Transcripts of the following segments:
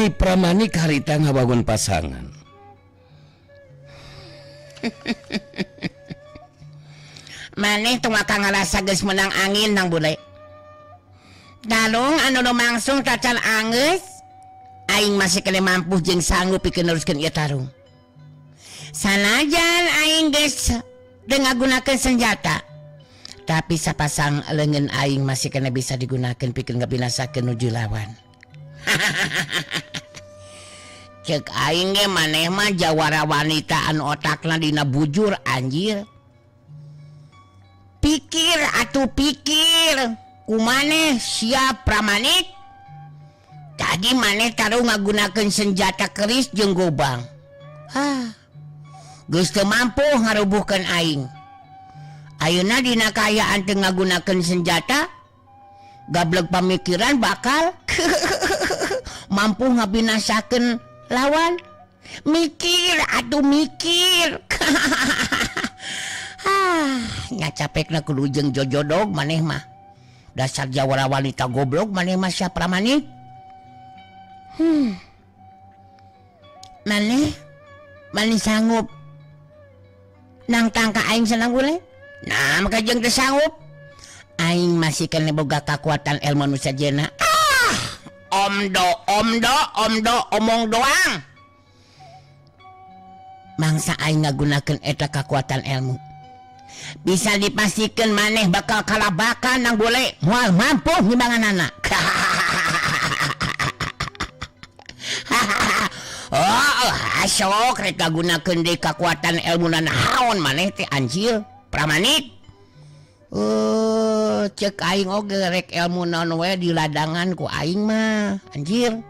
Nyai Pramanik harita ngabangun pasangan. Maneh tong akang ngarasa geus menang angin Nang Bule. Tarung anu lumangsung tacan anggeus, aing masih kene mampu jeung sanggup pikeun neruskeun ieu tarung. Sanajan aing geus teu ngagunakeun senjata, tapi sapasang leungeun aing masih kene bisa digunakeun pikeun ngabinasakeun nuju lawan. Cek aing ge maneh mah jawara wanita anu otakna dina bujur anjir. Pikir atuh pikir, kumaneh siap Pramanik? Tadi maneh taruh ngagunakeun senjata keris jeung gobang. Ah, geus teu mampu ngarubuhkeun aing. Ayeuna dina kaayaan teu ngagunakeun senjata, gablek pamikiran bakal mampu ngabinasakeun lawan. Mikir atuh mikir. Ah, nya capekna kudu jeung jojodog maneh mah. Dasar jawara wanita goblok maneh mah sia Pramanik. Maneh maneh sanggup nangtang ka aing senang boleh? Nah, maka jeung teu sanggup. Aing masih kena boga kakuatan ilmu nu sajena. Ah, omdo omdo omdo omong doang. Mangsa aing ngagunakeun eta kakuatan ilmu. Bisa dipastikan maneh bakal kalabakan Nang Bule, moal mampu ngimbanganana. Oh, sok rek ngagunakeun deui kakuatan ilmu naon maneh teh anjir, Pramanik. Cek aing oge rek ilmu naon we di ladangan ku aing mah, anjir.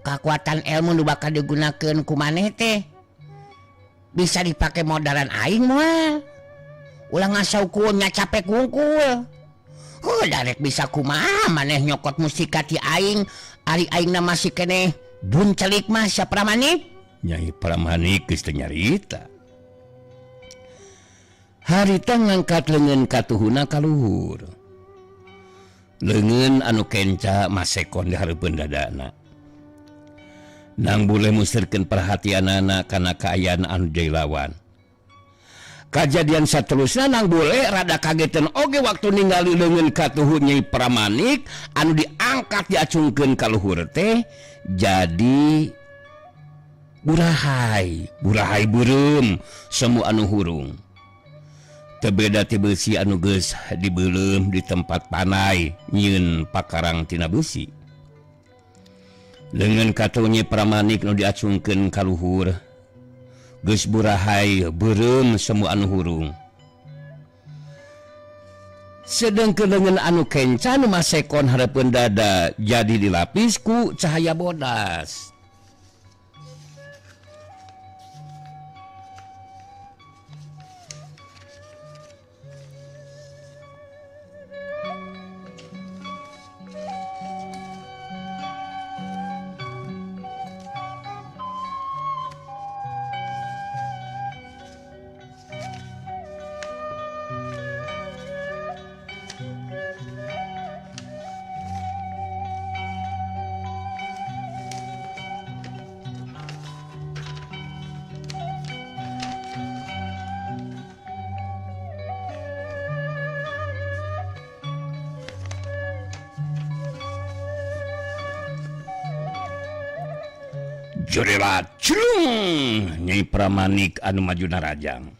Kakuatan ilmu nu bakal digunakeun ku maneh teh bisa dipake modalan aing moal. Ulah ngasaukeun nya capek kungkul. Oh, darek bisa kumaha maneh nyokot musika ti aing, ari aingna masih keneh buncelik mah sia Pramanik. Nyai Pramanik geus teu nyarita. Harita ngangkat leungeun katuhuna ka luhur. Leungeun anu kenca masekon di hareupeun dadana. Nang Bule musirkeun perhatianana kana kaayaan anu jadi lawan. Kajadian saterusna Nang Bule rada kagetan oge waktu ningali leungeun katuhu Nyai Pramanik anu diangkat diacungkeun ka luhur teh jadi burahai, burahai beureum semu anu hurung. Teu beda ti beusi anu geus dibeuleum di tempat panai nyieun pakarang tina beusi. Leungeun katuhu Nyai Pramanik nu diacungkeun ka luhur geus burahai beureum semu anu hurung. Sedengkeun leungeun anu kenca nu masekon hareupeun dada jadi dilapis ku cahaya bodas. Jurela celung Nyai Pramanik anu maju narajang.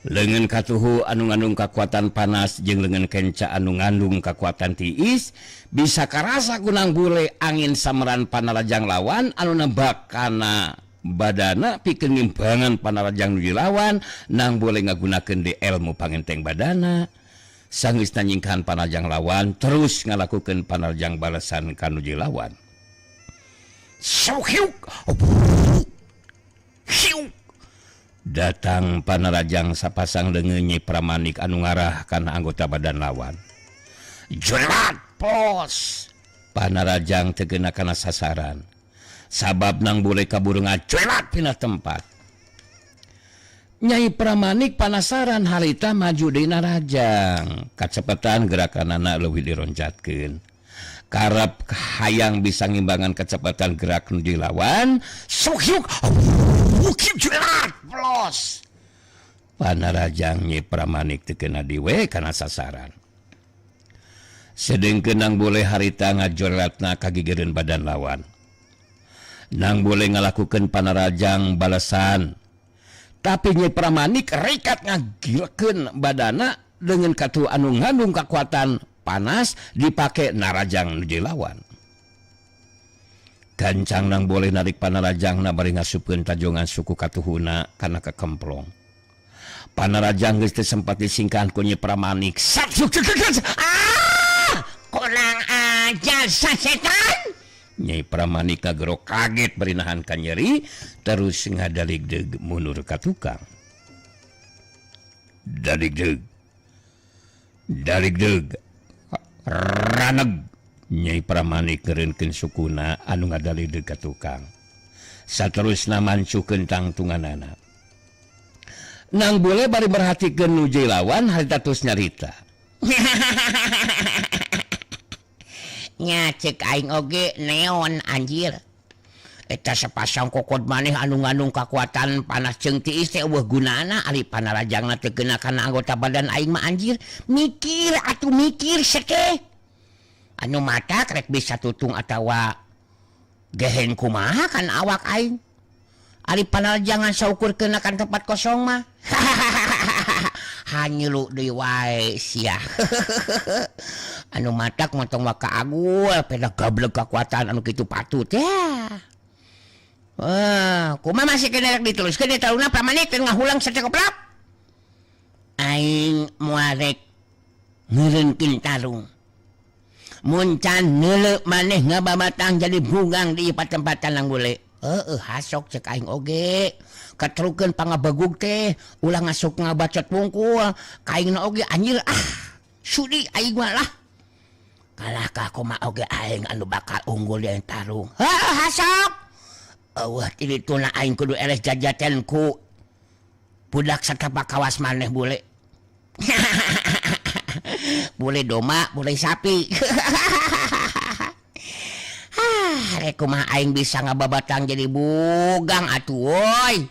Leungeun katuhu anu ngandung kakuatan panas jeung leungeun kenca anu ngandung kakuatan tiis bisa karasa ku Nang Bule angin sameran panarajang lawan anu nembak kana badana pikeun ngimbangan panarajang nu dilawan. Nang Bule ngagunakeun deui ilmu pangenteng badana. Sanggeusna nyingkahan panarajang lawan terus ngalakukeun panarajang balasan ka nu dilawan. Datang panarajang sapasang leungeun Nyai Pramanik anu ngarah kana anggota badan lawan. Jerat pos. Panarajang teu kena kana sasaran. Sabab Nang Bule kaburu ngacuelat tina tempat. Nyai Pramanik panasaran harita maju deui narajang. Kacepetan gerakanana leuwih dironcatkeun. Karep hayang bisa ngimbangan kecepatan gerak nu dilawan. Sok yuk. Plos. Panarajang Nyi Pramanik teu kena diwe kana sasaran. Sedengkeun Nang Bule harita ngajorelatna ka gigireun badan lawan. Nang Bule ngalakukeun panarajang balasan. Tapi Nyi Pramanik rekat ngagilekeun badana dengan katu anu ngandung kekuatan panas dipake narajang nu dilawan. Gancang Nang Bule narik panarajangna bari ngasupkeun tajongan suku katuhuna kana kekemplong. Panarajang geus teu sempat disingkahan ku Nyi Pramanik. Ah, kurang ajar sasetan. Nyai Pramanik kagero kaget bari nahan ka nyeri terus ngadaligdeug mundur ka tukang. Daligdeug. Daligdeug. Raneg. Nyai Pramanik ngeureunkeun sukuna anu ngadaligdeug ka tukang. Saterusna mancukeun tangtunganana. Nang Bule bari merhatikeun nu lawan harita terus nyarita. Nya cek aing oge neon anjir. Eta sepasang kokod maneh anu ngandung kakuatan panas jeung tiis teh eueuh gunana ari panarajangna teu kena kana anggota badan aing mah anjir. Mikir atuh mikir seteh. Anu mata rek bisa tutung atawa gehen kumaha kan awak aing. Ari panarajangan saukur kena kan tempat kosong mah. Hanyelu deui wae sia. Anu matak motong waka agul peda gableg kekuatan anu kitu patut ya. Wah, kumaha masih kena rek diteruskeun di taruna Pramanik teu ngahulang sacekoplap. Aing moal rek ngeureunkeun tarung. Mun can neuleuh maneh ngababatang jadi bugang di patempatan Nang Bule. Heeh, hasok cek aing oge. Katrukeun pangabegug teh, ulah ngasuk ngabacot wungkul. Kaingna oge anjir ah. Sudi aing mah lah. Kalah ka kumaha oge aing anu bakal unggul di tarung. Heeh, hasok. Eueuh ti dituna aing kudu eleh jajaten ku budak satapak kawas maneh Bule. Bule doma, bule sapi. Rek kumaha aing bisa ngababatang jadi bugang atuh woi.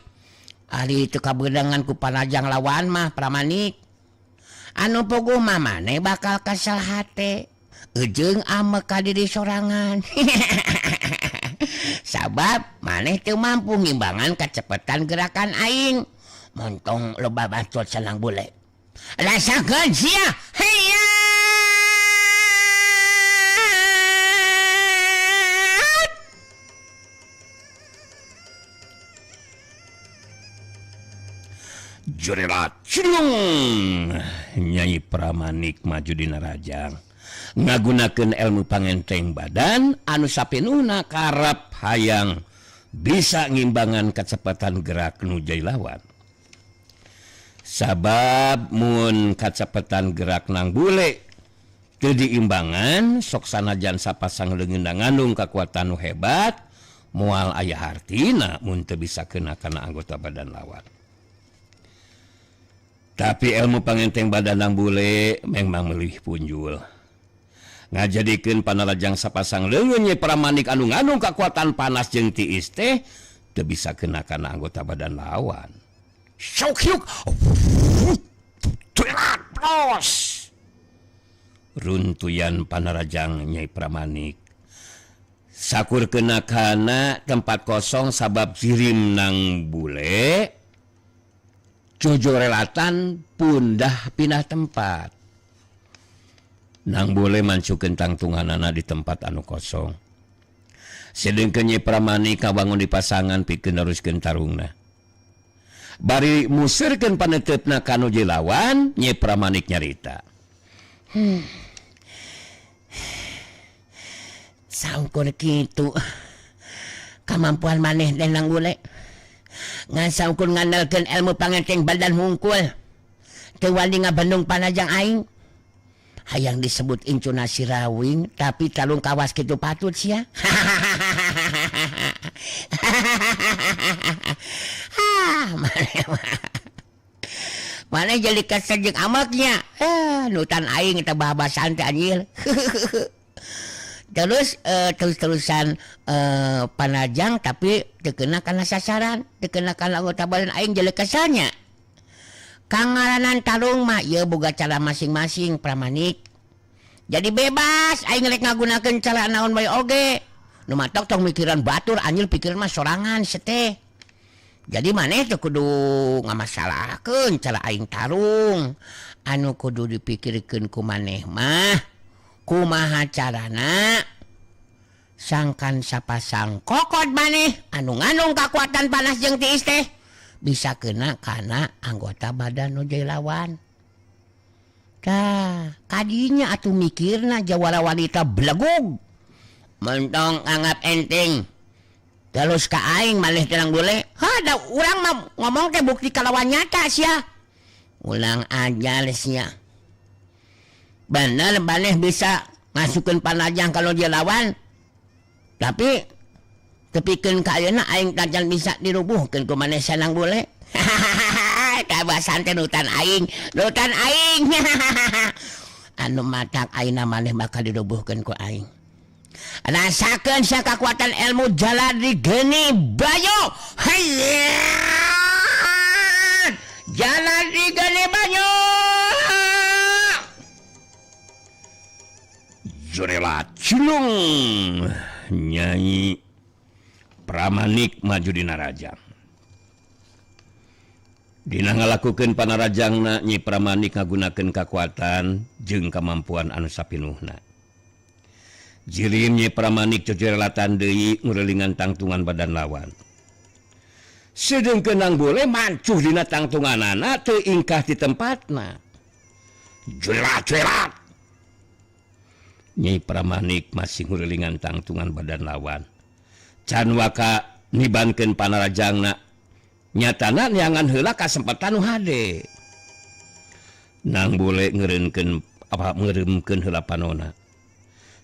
Ari teu kabeunangan ku panajang lawan mah Pramanik. Anu puguh mah maneh bakal kesel hate. Ejeung ame ka diri sorangan. Sabab maneh teu mampu ngimbangan kacepetan gerakan aing. Montong loba bacot sanang bule. Rasakeun sia. Heya. Jorelat cilung. Nyai Pramanik maju dina rajang ngagunakeun ilmu pangenteng badan anu sapinuhna karep hayang bisa ngimbangan kecepatan gerak nu jadi lawan. Sabab mun kacepetan gerak Nang Bule teu diimbangan sok sanajan sapasang leungeun ngandung kakuatan nu hebat moal aya hartina mun teu bisa kena kana anggota badan lawan. Tapi ilmu pangenteng badan Nang Bule memang melih punjul. Ngajadikeun panarajang sapasang leungeun Nyi Pramanik anu ngandung kakuatan panas jeung tiis teh teu bisa kena kana anggota badan lawan. Sok yuk. Plos. Runtuyan panarajang Nyai Pramanik. Sakur kena kana tempat kosong sabab jirim Nang Bule jojorelatan pundah pindah tempat. Nang Bule mancukeun tangtunganana di tempat anu kosong. Sedengkeun Nyi Pramanik kabangun di pasangan pikeun neruskeun tarungna. Bari museurkeun paneuteup ka nu lawan, Nyi Pramanik nyarita. Saungkur kitu kamampuan maneh teh Nang Bule. Ngan saungkur ngandalkeun ilmu pangenteng badan hungkul. Teu wani ngabendung panajang aing. Hayang disebut incuna sirawing tapi talung kawas kitu patut sia. Mana jadi kesel jeung amaknya. Nutan aing teh bahabasan teh anjir. Terus terus-terusan panajang tapi teu kena kana sasaran, teu kena kana anggota badan aing jelek kesalnya. Kangaranan tarung mah ieu boga cara masing-masing Pramanik. Jadi bebas aing rek ngagunakeun cara naon bae oge. Nu matok tong mikiran batur anjir pikiran mah sorangan seteh. Jadi maneh teu kudu ngamasalahkeun cara aing tarung. Anu kudu dipikirkeun ku maneh mah kumaha carana sangkan sapasang kokod maneh anu ngandung kakuatan panas jeung tiis teh bisa kena kana anggota badan nu jadi lawan. Tah, kadinya atuh mikirna jawara wanita belegug. Mentong anggap enteng. Terus ka aing malih terang boleh. Ha, da urang mah ngomong teh bukti kalawan nyata sia. Ulang aja sia. Bener maneh bisa ngasukeun panajang kalau dia lawan. Tapi tepikeun ka ayeuna aing tajan bisa dirubuhkeun ku maneh sanang boleh. Kabasan teh nutan aing, nutan aing. Anu matak ayeuna maneh bakal dirubuhkeun ku aing. Rasakeun sia kakuatan ilmu jaladi geni banyu. Hayya! Jaladi geni banyu. Jurela cilung Nyai Pramanik maju dina rajang. Dina ngalakukeun panarajangna Nyi Pramanik ngagunakeun kakuatan jeung kamampuan anu sapinuhna. Jirim Nyi Pramanik jojorelatan deui ngurilingan tangtungan badan lawan. Sedengkeun nang boleh mancuh dina tangtunganana teu ingkah di tempatna. Jerat-jerat. Nyi Pramanik masih ngurilingan tangtungan badan lawan. Can waka nibankeun panarajangna nyatana neangan heula kasempatan nu hade. Nang boleh ngeureunkeun apa ngeureumkeun heula panona.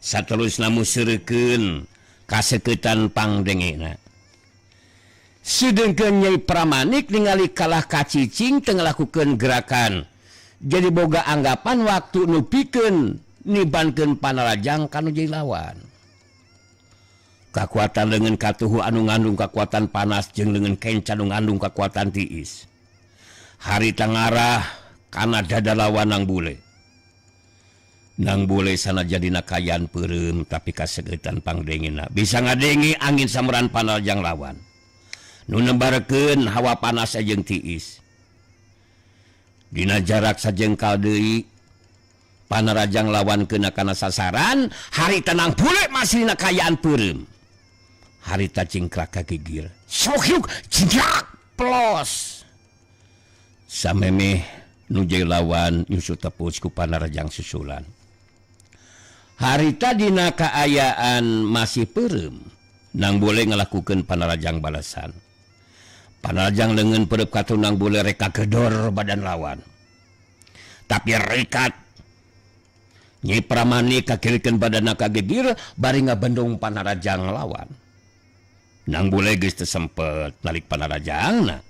Saterusna museurekeun kasekeutan pangdengena. Sedengkeun Nyai Pramanik ningali kalah kacicing teu ngalakukeun gerakan. Jadi boga anggapan waktu nu pikeun nibankeun panarajang kanu jadi lawan. Kakuatan leungeun katuhu anu ngandung kakuatan panas jeung leungeun kenca anu ngandung kakuatan tiis. Harita ngarah kana dada lawan nang bule. Nang bule sanajan dina kaayaan peureum tapi kasegeutan pangdengena bisa ngadenge angin sameran panarajang lawan. Nu nembarkeun hawa panas jeung tiis. Dina jarak sajengkal deui panarajang lawan kena kana sasaran, harita nang bule masih dina kaayaan peureum. Harita cingkrak ka gigir. Sohyuk cingkrak plos. Samemeh nu jadi lawan nyusu tepus ku panarajang susulan. Harita dina kaayaan masih peureum, nang boleh ngalakukeun panarajang balasan. Panarajang leungeun peureub ka tunang bule rek kagedor badan lawan. Tapi rekat Nyi Pramanik kakirikeun badanna ka gigir bari ngabendung panarajang lawan. Nang bule geus teu sempet nalik panarajangna.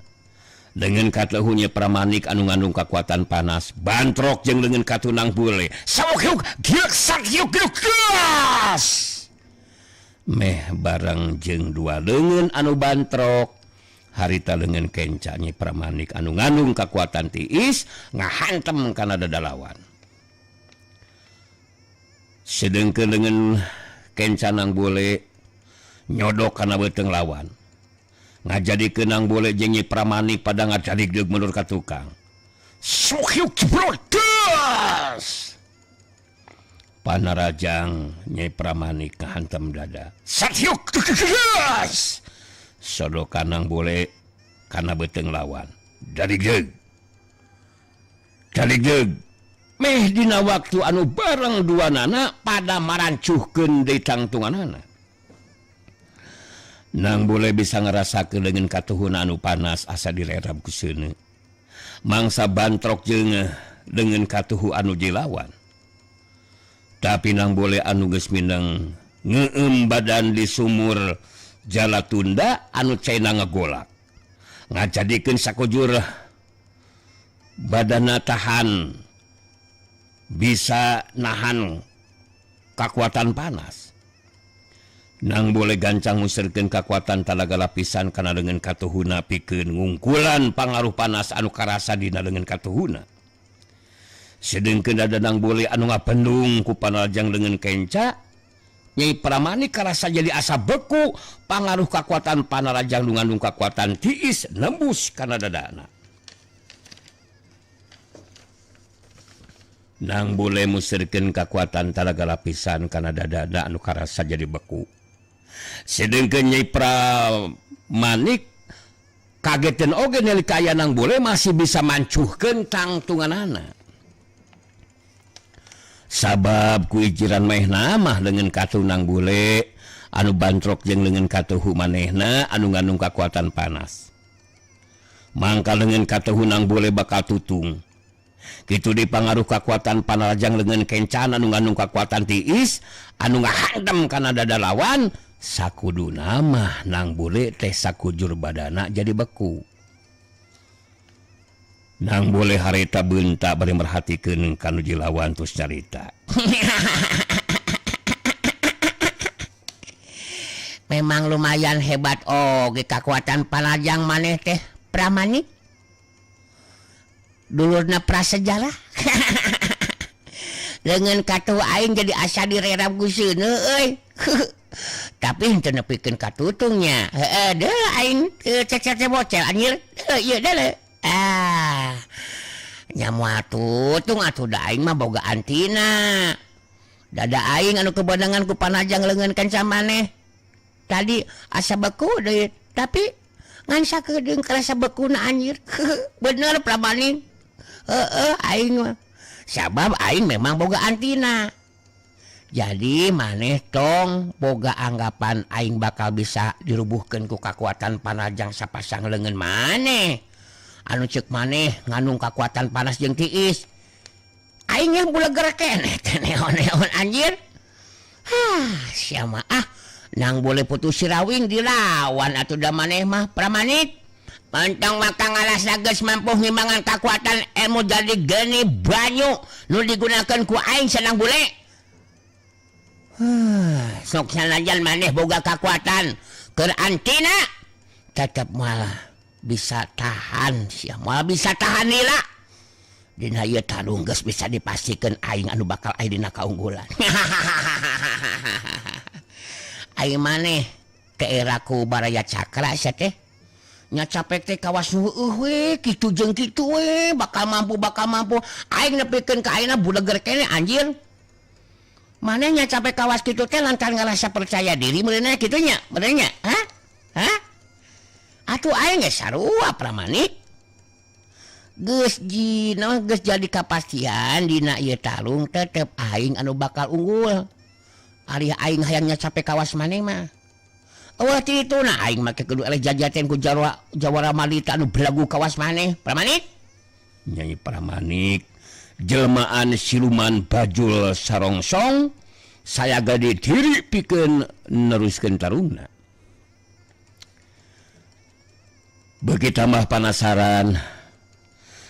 Leungeun katuhu Nyi Pramanik anu ngandung kakuatan panas bantrok jeung leungeun katunang bule. Sawokyuk giek sakyuk gas. Meh bareng jeung dua leungeun anu bantrok. Harita leungeun kenca Nyi Pramanik anu ngandung kakuatan tiis ngahantem kana dada lawan. Sedengkeun leungeun kenca nang bule nyodok kana beuteung lawan. Ngajadikeun nang bule jeung Nyi Pramanik pada ngajadigdeug mundur ka tukang. Sohyuk jebrodas. Panarajang Nyi Pramanik kahantem dada. Satyuk gas. Sodokan nang bule kana beuteung lawan. Dadigdeug. Dadigdeug. Meh dina waktu anu bareng dua nana pada marancuhkeun deui tangtunganana. Nang boleh bisa ngerasakeun leungeun katuhuna anu panas asa direrab ku seuneu. Mangsa bantrok jeung leungeun katuhu anu jilawan. Tapi nang boleh anu geus mindeng ngeueum badan di sumur jala tunda anu caina ngagolak. Ngajadikeun sakujur badana tahan bisa nahan kakuatan panas. Nang boleh gancang nguserkeun kakuatan talaga lapisan kana leungeun katuhuna pikeun ngungkulan pangaruh panas anu karasa dina leungeun katuhuna. Sedengkeun dada Nang Boleh anu ngapendung ku panalajang leungeun kenca, Nyai Pramanik karasa jadi asa beku pangaruh kakuatan panalajang nu ngandung kakuatan tiis nembus kana dadana. Nang Boleh muserkeun kakuatan talaga lapisan kana dadana anu karasa jadi beku. Sedengkeun Nyai Pramanik kageteun oge nalika aya Nang Boleh masih bisa mancuhkeun tangtunganana. Sabab ku ijiran manehna mah leungeun katuh Nang Boleh anu bantrok jeung leungeun katuhu manehna anu ngandung kakuatan panas. Mangka leungeun katuhu Nang Boleh bakal tutung. Kitu dipangaruh kakuatan panalajang leungeun kencan anu ngandung kakuatan tiis anu ngahantam kana dada lawan. Sakuduna mah Nang Boleh teh sakujur badana jadi beku. Nang Boleh harita beunta bari merhatikeun ka nu jilawan terus carita. Memang lumayan hebat oge kakuatan panajang maneh teh Pramanik. Dulurna prasejarah. Leungeun katuh aing jadi asa direrap ku seuneu euy. Tapi henteu nepikeun ka tutungnya. Heeh, deui aing cecet bocel anjir. Ieu deui. Ah. Nya moal tutung atuh da aing mah boga antina. Dada aing anu kebenangan ku panajang leungeun kenca maneh. Tadi asa beku deui, tapi ngan sakedeung karasa bekuna anjir. Bener Pramanik. Heeh, aing mah. Sabab aing memang boga antina. Jadi maneh tong boga anggapan aing bakal bisa dirubuhkeun ku kakuatan panajang sapasang leungeun maneh. Anu ceuk maneh ngandung kakuatan panas jeung tiis. Aing yang buleger keneh teh neon-neon anjir. Hah, sia mah ah Nang Boleh putus sirawing dilawan atuh da maneh mah Pramanik. Mentong maka ngalas geus mampu ngimbangan kakuatan ilmu jadi geni banyu nu digunakeun ku aing senang bule. Sok sanajan maneh boga kakuatan keur antina tetep malah bisa tahan sia, moal bisa tahan lila. Dina ieu tarung geus bisa dipastikeun aing anu bakal aya dina kaunggulan. Aing maneh ke era ku Baraya Cakra sia teh. Nya capek teh kawas heueuh we kitu jeung kitu we bakal mampu aing nepikeun ka ayeuna buleger keneh anjir. Maneh nya capek kawas kitu teh lantaran ngarasa percaya diri meureunna kitu nya meureun nya. Hah? Hah? Atuh aing geus sarua Pramanik. Geus jina geus jadi kapastian dina ieu tarung tetep aing anu bakal unggul. Ari aing hayang nya capek kawas maneh mah. Eueuh ti ditu na aing make kudu eleh jajaten ku jawara malita anu belagu kawas maneh Pramanik. Nyai Pramanik jelmaan siluman bajul sarongsong saya gade diri pikeun neruskeun tarungna. Beuki tambah panasaran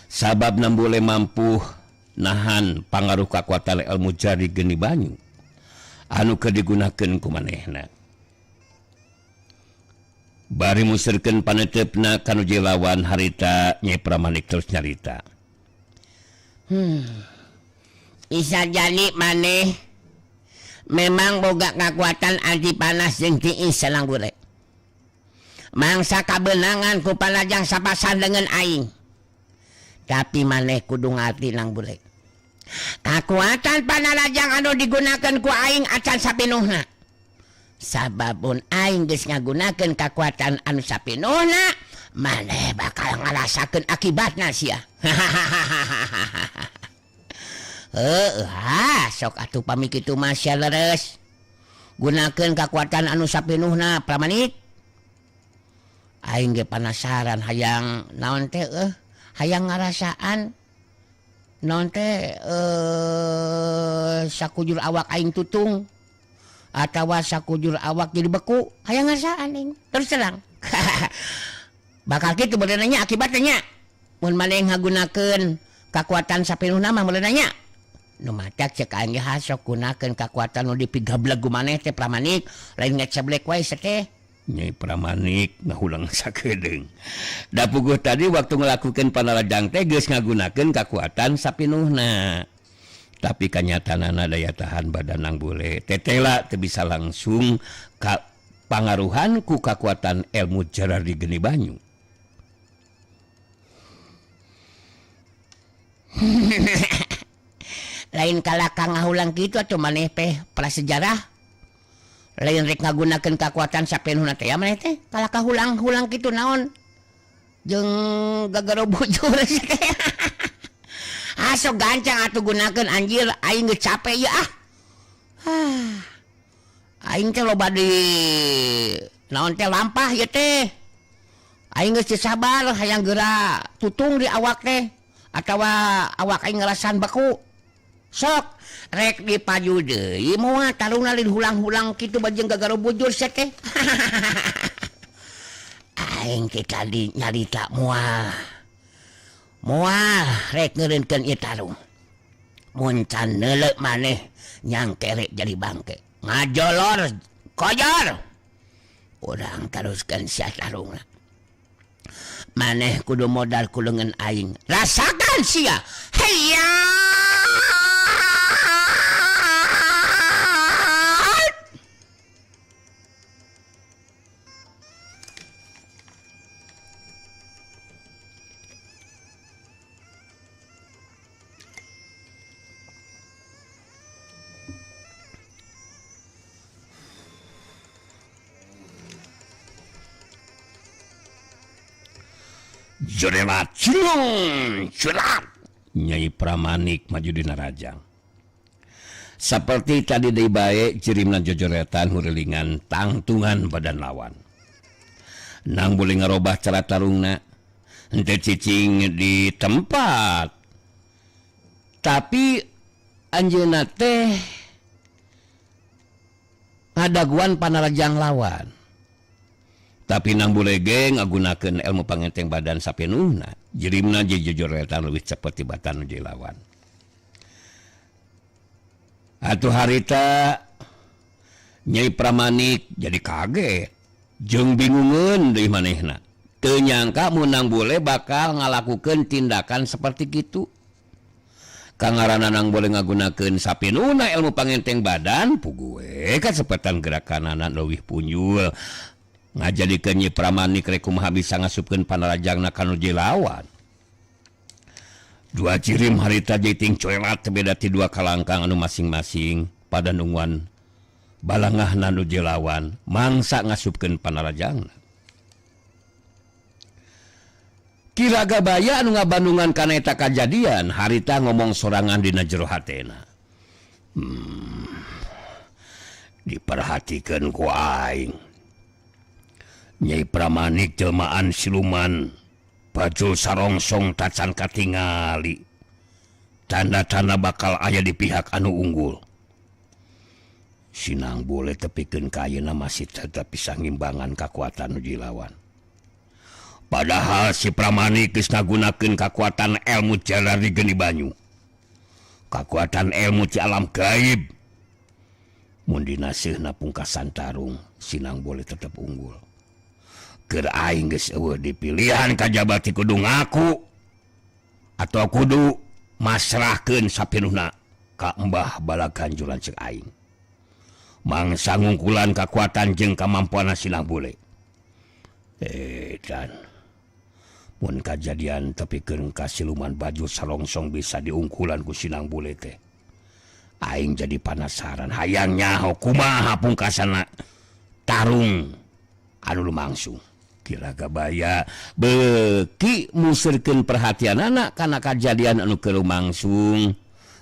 sabab Nang Boleh mampu nahan pangaruh kakuatan ilmu jari geni banyu anu keur digunakeun ku manehna. Bari muserkeun paneuteup ka nu jilawan harita Nyai Pramanik terus nyarita. Bisa jadi maneh memang boga kakuatan anti panas jeung tiis Nang Boleh. Mangsa kabeunangan ku panajang sapasan dengan aing. Tapi maneh kudu ngarti Nang Boleh. Kakuatan panalajang anu digunakeun ku aing acan sapinuhna. Sababun aing geus ngagunakeun kakuatan anu sapinuhna, maneh bakal ngarasakeun akibatna sia. Heuh, sok atuh pami kitu mah sia leres. Gunakeun kakuatan anu sapinuhna Pramanik. Aing ge panasaran hayang naon teh hayang ngarasaan naon teh sakujur awak aing tutung atawa sakujur awak jadi beku hayang ngarasaan aing terus terang. Bakal kitu beuneuh akibatnya nya mun maneh ngagunakeun kakuatan sapinuhna mah beuneuh nya. Nu matak cek aing ge hasok gunakeun kakuatan nu dipigableg ku maneh teh Pramanik, lain ngeceblek wae teh. Nyai Pramanik ngahulang sakedeung. Da puguh tadi waktu ngelakukeun panarajang teh geus ngagunakeun kakuatan sapinuhna. Tapi kanyataanana daya tahan badan Nang Bule tetela teu bisa langsung ka pangaruhan ku kakuatan ilmu jarar di geni banyu. Lain kalaka ngahulang kitu atuh maneh teh prasejarah. Lain rek ngagunakeun kakuatan sapenuhna teh ya maneh teh kalaka hulang-hulang kitu naon jeung gagaro bujur teh. Aso gancang atuh gunakeun anjir aing geus capek ieu ah. Aing teh loba di naon teh lampah ieu teh. Aing geus teu sabar hayang geura tutung di awak teh atawa awak aing ngerasan beku. Sok rek dipaju deui moal tarungna lain hulang-hulang kitu bajeng gagaro bujur sia teh. Aing teh tadi nyarita moal. Moal rek ngeureunkeun ieu tarung. Mun can neuleuh maneh nyangkerek jadi bangke. Ngajolor kojor. Urang teruskeun sia tarungna. Maneh kudu modal ku leungeun aing. Rasakan sia. Hayya. Jorelat cilung curat. Nyai Pramanik maju dina rajang. Seperti tadi deui bae jirimna jojoretan hurilingan tangtungan badan lawan. Nang boleh ngarobah cara tarungna henteu cicing di tempat. Tapi anjeunna teh ngadaguan panarajang lawan. Tapi Nang Bule ge ngagunakeun ilmu pangenteng badan sapenuhna. Jirimna jojoretan leuwih cepet tibatan nu lawan. Atuh harita Nyai Pramanik jadi kaget jeung bingungeun deui manehna. Teu nyangka mun Nang Bule bakal ngalakukeun tindakan seperti kitu. Kangaranna Nang Bule ngagunakeun sapenuhna ilmu pangenteng badan, puguh we kacepetan gerakanana leuwih punjul. Ngajadikeun Nyi Pramanik rek kumaha bisa ngasupkeun panarajangna ka nu lawan. Dua cirim harita jeuting coelat beda ti dua kalangkang anu masing-masing pada nungguan balangahna nu lawan mangsa ngasupkeun panarajangna. Ki Ragabaya anu ngabandungan kana eta kajadian harita ngomong sorangan dina jero hatena. Diperhatikeun ku aing. Nyai Pramanik jelmaan siluman bajul sarongsong tacan katingali. Tanda-tanda bakal aya di pihak anu unggul. Sinang boleh tepikeun ka ayeuna masih tetep bisa ngimbangan kakuatan nu dilawan. Padahal si Pramanik geus ngagunakeun kakuatan ilmu jalar di geni banyu. Kakuatan ilmu ci alam gaib. Mun dinaseuhna pungkasan tarung, Sinang boleh tetep unggul. Keur aing geus eueuh dipilihan kajaba ti kudu ngaku atau kudu masrahkeun sapinuhna ka Mbah Balaganjulan ceuk aing. Mangsa ngungkulan kakuatan jeung kamampuanna Sinang Bule. Dan mun kajadian tepikeun ka siluman baju salongsong bisa diungkulan ku Sinang Bule teh. Aing jadi panasaran hayang nyaho kumaha pungkasana tarung anu lumangsung. Ki Ragabaya beuki museurkeun perhatianana kana kajadian anu keur lumangsung.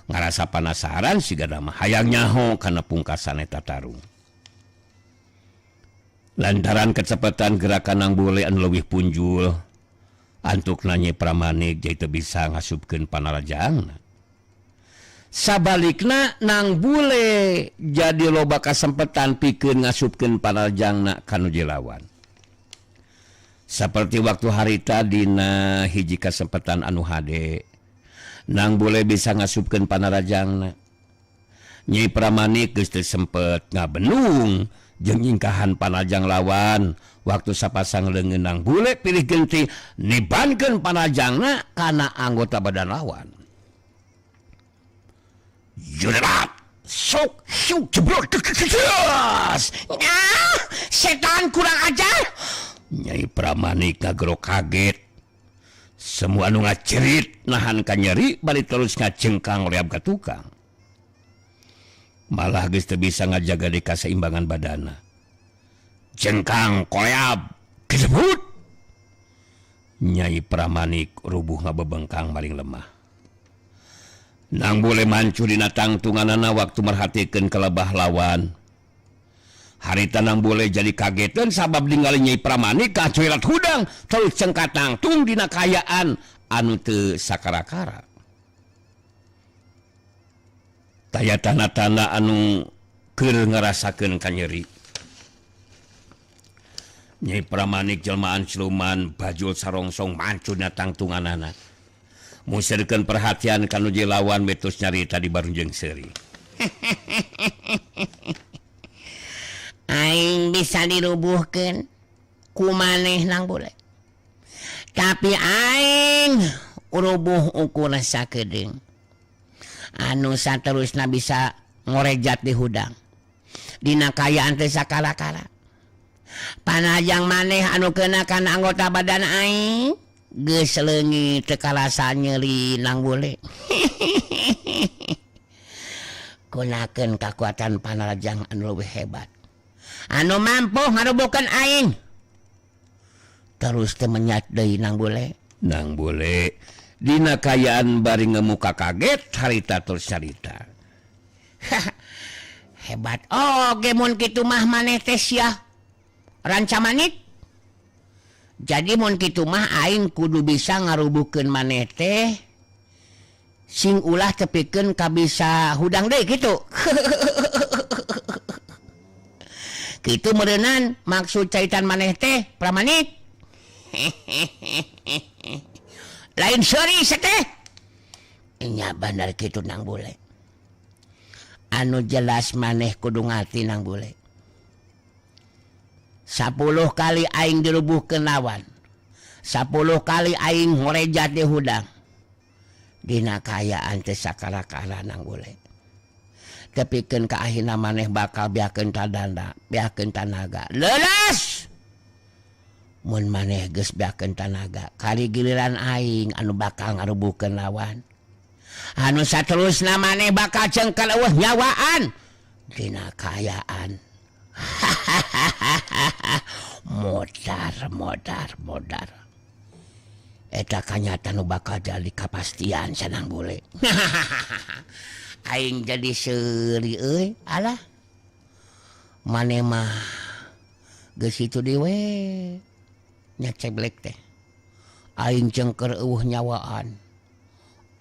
Ngarasa panasaran sigana mah hayang nyaho kana pungkasan eta tarung. Lantaran kecepatan gerakan Nang Bule anu leuwih punjul, antukna Nyi Pramanik jadi teu bisa ngasupkeun panarajangna. Sabalikna Nang Bule jadi loba kasempetan pikeun ngasupkeun panarajangna ka nu lawan. Seperti waktu harita dina hiji kasempetan anu hade, Nang boleh bisa ngasupkeun panarajangna. Nyi Pramanik geus teu sempet ngabenung jeung nyingkahan panajang lawan. Waktu sapasang leungeun Nang Bule pilih genti nibankeun panajangna kana anggota badan lawan. Jurerat sok syuk jebrot kekekeas. Ah, setan kurang ajar. Nyai Pramanik ngagero kaget. Semua anu ngacerit nahan kanyeri bari terus ngacengkang reab ka tukang. Malah geus teu bisa ngajaga di kaseimbangan badana. Jengkang koleab kesebut. Nyai Pramanik rubuh ngabebengkang maring lemah. Nang Bule mancu dina tangtunganana waktu merhatikeun kelebah lawan. Harita Nang Bule jadi kageteun sabab ningali Nyai Pramanik kacuilat hudang terus cengkat tangtung dina kaayaan anu teu sakara-kara. Taya tanda-tanda anu keur ngarasakeun kanyeri. Nyai Pramanik jelmaan siluman bajul sarongsong mancu dina tangtunganana. Musirkeun perhatian ka nu lawan betus nyarita di barunjeung seuri. Aing bisa dirubuhkeun ku maneh Nang Bule. Tapi aing rubuh ukur sakedeung. Anu saterusna bisa ngorejat di hudang. Dina kaayaan teh sakala-kala. Panajang maneh anu keuna kana anggota badan aing geus leungit teu kalasa nyeri Nang Bule. Gunakeun kakuatan panarajang anu leuwih hebat. Anu mampu ngarubuhkeun aing. Terus teu menyat deui Nang Bule. Nang Bule dina kaayaan bari ngemuka kaget harita terus carita. Hebat oge mun kitu mah maneh teh sia. Rancamanik. Jadi mun kitu mah aing kudu bisa ngarubuhkeun maneh teh sing ulah tepikeun ka bisa hudang deui kitu. Kitu meureunan maksud caitan maneh teh Pramanik. Lain seuri teh. Nya bener kitu Nang Bule. Anu jelas maneh kudu ngarti Nang Bule. 10 kali aing dirubuhkeun lawan. 10 kali aing ngorejat di hudang. Dina kaayaan teh sakara-kara Nang Bule. Tepikeun ka akhirna maneh bakal beakeun tadanda, beakeun tanaga. Leuleus! Mun maneh geus beakeun tanaga, kali giliran aing anu bakal ngarubuhkeun lawan. Anu saterusna maneh bakal cengkel eueuh nyawaan dina kaayaan. Modar modar modar. Eta kanyata nu bakal jadi kapastian Nang Bule. Aing jadi seuri euy, alah. Maneh mah geus kitu deui we. Nya ceblek teh. Aing cengker eueuh nyawaan.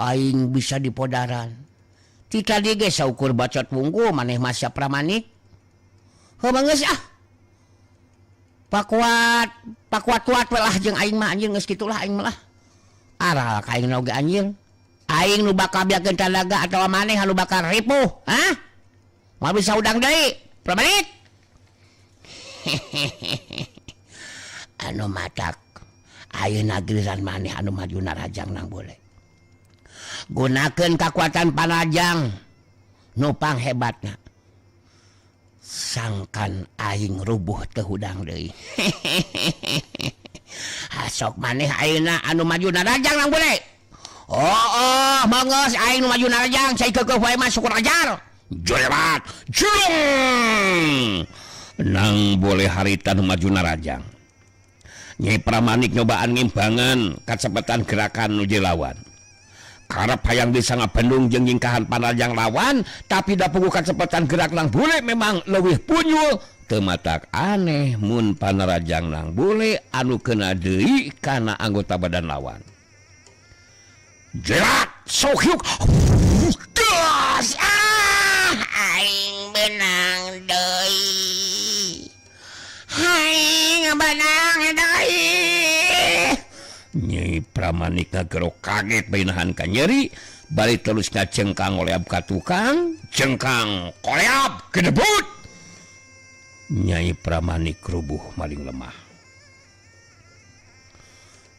Aing bisa dipodaran. Ti tadi ge saukur bacot wungkul maneh mah sia Pramanik. Heuh geus ah. Pakuat, pakuat-kuat we lah jeung aing mah anjir geus kitulah aing mah lah. Aral ka aing oge anjir. Aing nu bakal biakeun tanaga atawa maneh anu bakal ripuh, hah? Moal bisa udang deui, Pramanik. Anu matak ayeuna giliran maneh anu maju narajang Nang Bule. Gunakeun kakuatan panajang nu panghebatna. Sangkan aing rubuh teu hudang deui. Sok maneh ayeuna anu maju narajang Nang Bule. Oh, oh, manggeus aing nu maju narajang, cai keukeuh wae mah syukur ajar. Jerat, jurung. Nang Bule harita nu maju narajang. Nyai Pramanik nyobaan ngimbangan kacepetan gerakan nu lawan. Karep hayang bisa ngabendung jeung nyingkahan panajang lawan, tapi da puguh kacepetan gerak Nang Bule memang leuwih punyul. Teu matak aneh mun panarajang Nang Bule anu keuna deui kana anggota badan lawan. Jerat sohyuk gas ah aing benang deui. Aing benang deui. Nyai Pramanik ngagero kaget bae nahan ka nyeri Bari terus ngacengkang koleab ka tukang, cengkang koleab kedebut. Nyai Pramanik rubuh maling lemah.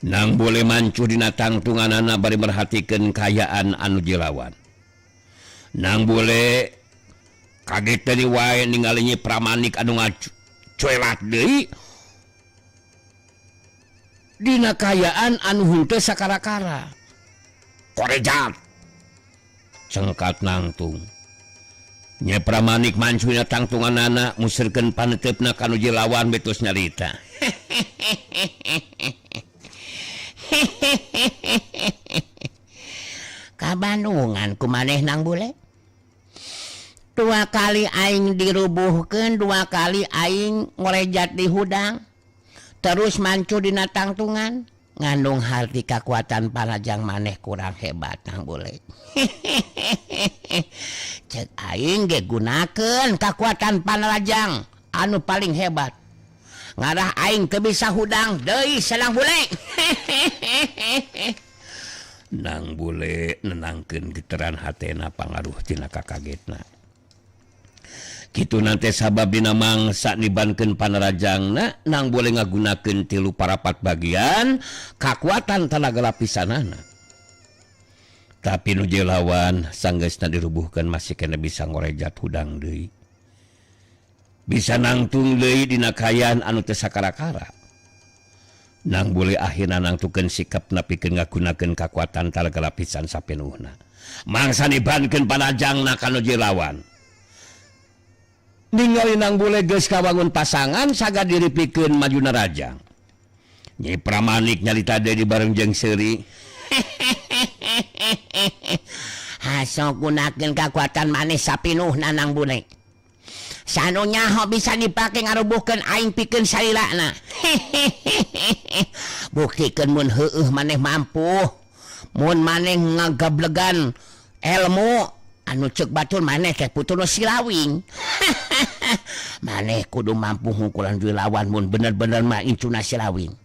Nang boleh mancu dina tangtunganana bari merhatikeun kaayaan anu jilawan. Nang boleh kaget tadi wae ningali Nyi Pramanik anu ngacuelat deui dina kaayaan anu henteu sakara-kara. Korejat cengkat nangtung. Nyi Pramanik mancu dina tangtunganana musirkeun paneuteup-na ka nu jilawan betus nyarita. Kabandungan ku maneh nang bule. Dua kali aing dirubuhkeun, dua kali aing ngorejat di hudang. Terus mancu dina tangtungan, ngandung harti kakuatan panajang maneh kurang hebat nang bule. Cek aing ge gunakeun kakuatan panalajang anu paling hebat. Ngarah aing teu bisa hudang deui senang bule. Nang bule nenangkeun getaran hatena pangaruh tina kakagetna. Kitu nante sabab dina mangsa nibankeun panarajangna nang boleh ngagunakeun 3 parapat bagian kakuatan tanaga lapisanana. Tapi nu lawan sanggeusna dirubuhkeun masih kena bisa ngorejat hudang deui. Bisa nangtung deui dina kaayaan anu teu sakara-kara. Nang boleh akhirna nangtukeun sikapna pikeun ngagunakeun kakuatan tanaga lapisan sapenuhna. Mangsa nibankeun panajangna ka nu lawan. Ningali nang boleh geus kawangun pasangan saga diri pikeun maju narajang. Nyi Pramanik nyalita deui bareng jeung seuri. Haso gunakeun kakuatan maneh sapinuhna nang bule. Sanu nyaho bisa dipake ngarubuhkeun aing pikeun salilana. Buktikeun mun heueuh maneh mampu. Mun maneh ngagablegan ilmu anu cek batur maneh teh putu silawing. Maneh kudu mampu ngungkulan duwe lawan mun bener-bener mah incuna silawing.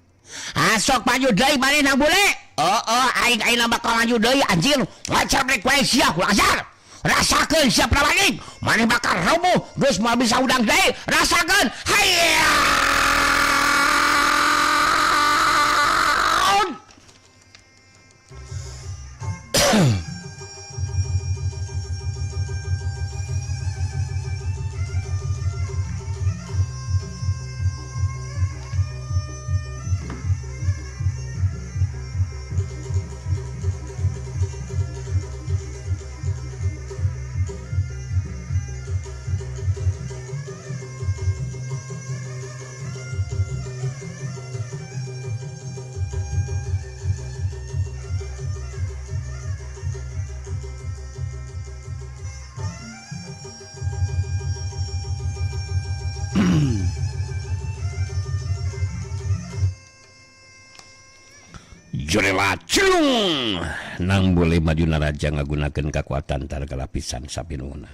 Asok maju deui maneh nang bule. Oh, aing aing bakal maju deui anjir. Ngacar rek wae sia ajar. Rasakeun sia Pramanik. Maneh bakal roboh geus moal bisa udang deui. Rasakeun. Hayya. Jurela cilung nang boleh maju naraja ngagunakeun kakuatan tanaga lapisan sapinuhna.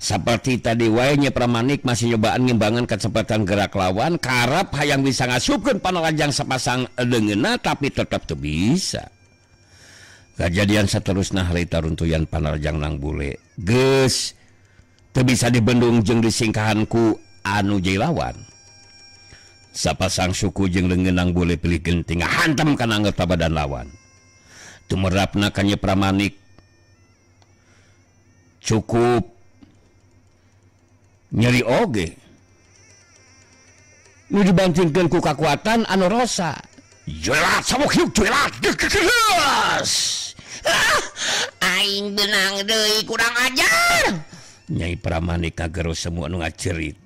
Seperti tadi wae Nyi Pramanik masih nyobaan ngimbangan kecepatan gerak lawan karep hayang bisa ngasupkeun panarajang sapasang leungeunna tapi tetep teu bisa. Kajadian saterusna harita runtuyan panarajang nang bule geus teu bisa dibendung jeung disingkahan ku anu lawan. Sapasang suku jeung leungeun nang bule pilih genting hantam kana anggota badan lawan. Tumerapna ka Nyi Pramanik cukup nyeri oge. Nu dibantingkeun ku kakuatan anu rosa. Jelat sabuk hiuk jelat. Aing benang deui kurang ajar. Nyai Pramanik kagero semua anu ngacerit.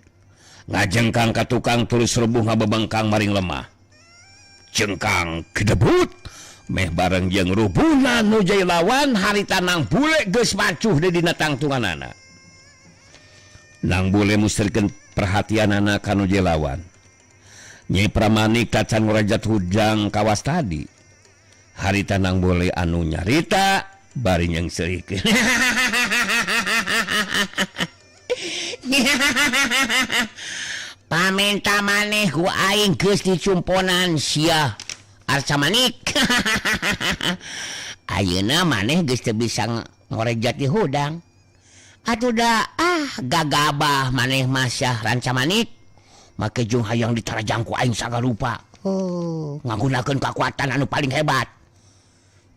Ngajengkang ka tukang terus rebuh ngabebengkang maring lemah. Jengkang kedebut meh bareng jeung rubuhna nu jai lawan harita nang bule geus macuh di dina tangtunganana. Nang bule musirkeun perhatianana ka nu jai lawan. Nyai Pramanik tacan ngurajat hujang kawas tadi. Harita nang bule anu nyarita bari nyeungseurikeun. Pamenta maneh ku aing geus dicumponan sia. Arcamanik. Ayeuna maneh geus teu bisa ngorejat di hudang. Atuh da gagabah maneh mah syah Rancamanik. Make jeung hayang ditarajang ku aing sagarupa. Oh, ngagunakeun kakuatan anu paling hebat.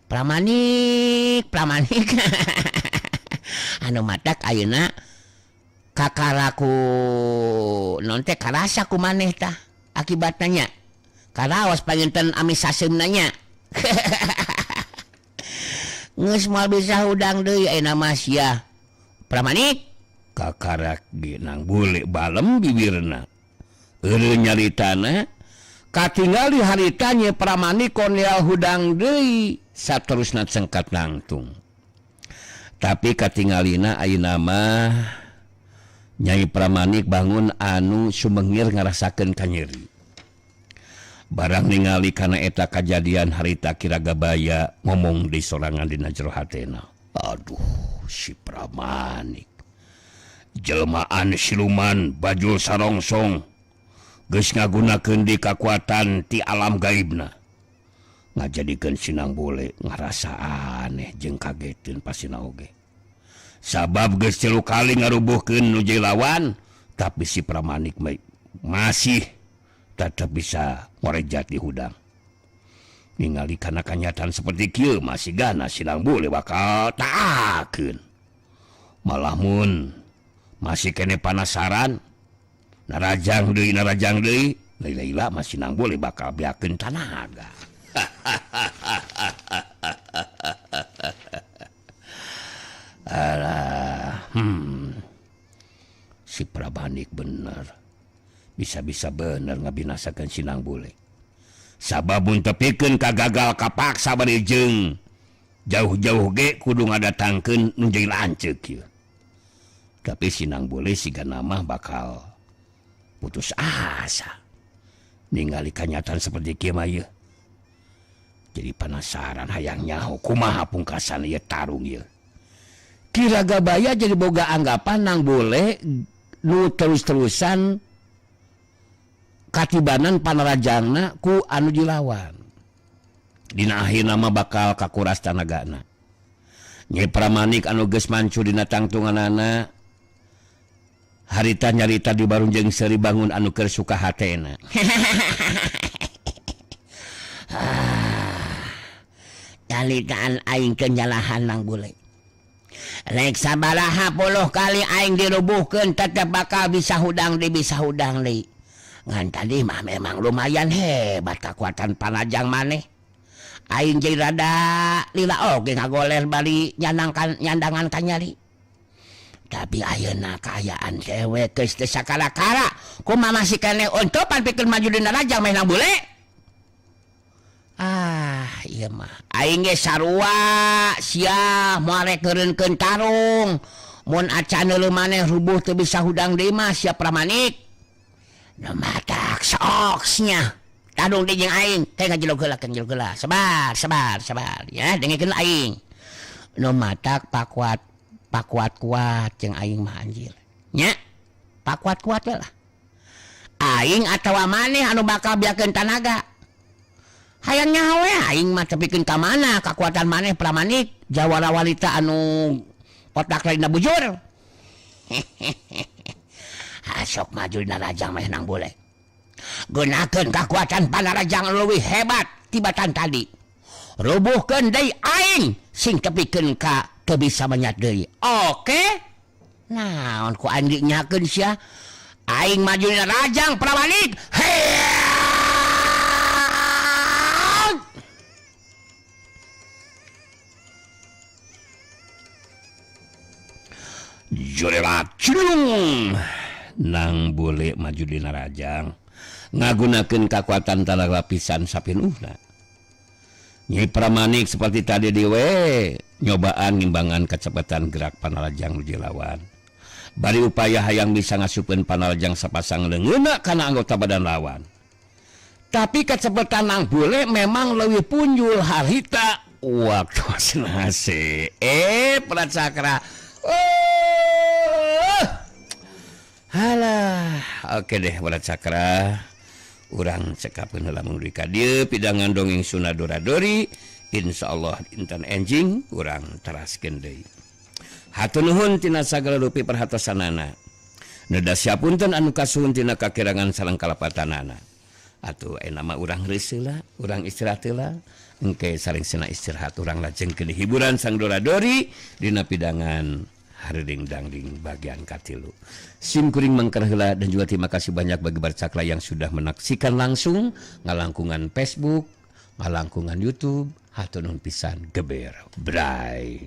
Pramanik, Pramanik. Anu matak ayeuna kakaraku non teh karasa ku maneh tah akibatna nya. Karaos panginten amis saseumna nya. Geus moal bisa hudang deui ayeuna mah sia. Pramanik kakarak ge nang bule balem bibirna. Eureun nyaritana katingali harita nya Pramanik konel hudang deui saterusna cengkat nangtung. Tapi katingalina ayeuna mah Nyai Pramanik bangun anu sumengir ngarasakeun kanyeri. Barang ningali kana eta kajadian harita Kiragabaya ngomong di sorangan dina jero hatena. Aduh, si Pramanik. Jelmaan siluman bajul sarongsong geus ngagunakeun di kakuatan ti alam gaibna. Ngajadikeun sinang bule ngarasa aneh jeung kageteun pasina oge. Sabab geus 3 kali ngarubuhkeun nu jadi lawan, tapi si Pramanik masih tetap bisa ngorejat di hudang. Ningali kana kanyataan seperti kieu masih gana sinang bule bakal taakeun. Malah mun masih kene panasaran narajang deui lila masih nang bule bakal beakeun tanaga. Alah, si Pramanik bener. Bisa-bisa bener ngabinasakeun sinang bule. Sababun tepikeun kagagal kapaksa bari jeung jauh-jauh ge kudu ngadatangkeun nu jadi lanceuk ieu. Tapi sinang bule sigana mah bakal putus asa ningali kanyataan seperti kieu mah ieu. Jadi penasaran hayang nyaho kumaha pungkasan ieu tarung ieu. Kiragabaya jadi boga anggapan nang bule nu terus-terusan katibanan panarajangna ku anu dilawan. Dina akhirna mah bakal kakuras tanagana. Nyai Pramanik anu geus mancu dina tangtunganana harita nyarita di barunjeng seuri bangun anu keur suka hatena. Calitaan aing kenyalahan nang bule. Rek sabaraha puluh kali aing dirubuhkeun tetep bakal bisa hudang deui bisa hudang deui. Ngan tadi mah memang lumayan hebat kekuatan panajang maneh. Aing jadi rada lila oge ngagoler bari nyanangkan nyandangan kanyari. Tapi ayeuna kaayaan dewek geus teu sakara-kara, kumaha masih keneh ontopan pikeun maju dina rajang meh nang bule. Ah, ieu mah aing ge sarua sia moal rek ngeureunkeun tarung. Mun acan leuleum maneh rubuh teu bisa hudang deui mah sia Pramanik. Nu matak soksnya. Tadung deui jeung aing, teh ngajelog heula, ngajelog heula. Sabar, sabar, sabar ya, dengekeun aing. Nu matak pakuat pakuat-kuat jeung aing mah anjir. Nya, pakuat-kuat we lah. Aing atawa maneh anu bakal biakeun tanaga. Hayang nyaho we aing mah tepikeun ka mana kakuatan maneh Pramanik, jawara walita anu otak lainna bujur. Asok maju narajang meh nang bule. Gunakeun kakuatan panarajang leuwih hebat tibatan tadi. Rubuhkeun deui aing sing tepikeun ka teu bisa menyat deui. Oke? Naon ku aing dinyakeun sia? Aing maju narajang Pramanik. Jorelat cilung. Nang bule maju dina rajang ngagunakeun kakuatan tanah lapisan sapinuhna. Nyai Pramanik seperti tadi dewe nyobaan ngimbangan kecepatan gerak panarajang nu lawan. Bari upaya hayang bisa ngasupkeun panarajang sapasang leungeunna kana anggota badan lawan. Tapi kecepatan nang bule memang leuwih punjul harita waktu nase. Pracakra. Oh. Halah, oke deh Barat Cakra. Urang cekapkeun heula mun ka dieu pidangan dongeng Sunda Dora Dori. Insyaallah dinten enjing urang teraskeun deui. Hatur nuhun tina sagala rupi perhatosanana. Neda siapunten anu kasuhun tina kakirangan sareng kalepatanana. Atuh ayeuna mah urang reus heula, urang istirahat heula. Engke sarengsena istirahat urang lajengkeun hiburan Sang Dora Dori dina pidangan Hareuding Dangding bagian katilu. Sim kuring mangker heula dan juga terima kasih banyak bagi barcakla yang sudah menaksikan langsung ngalangkungan Facebook, ngalangkungan YouTube. Hatur nuhun pisan geber bray.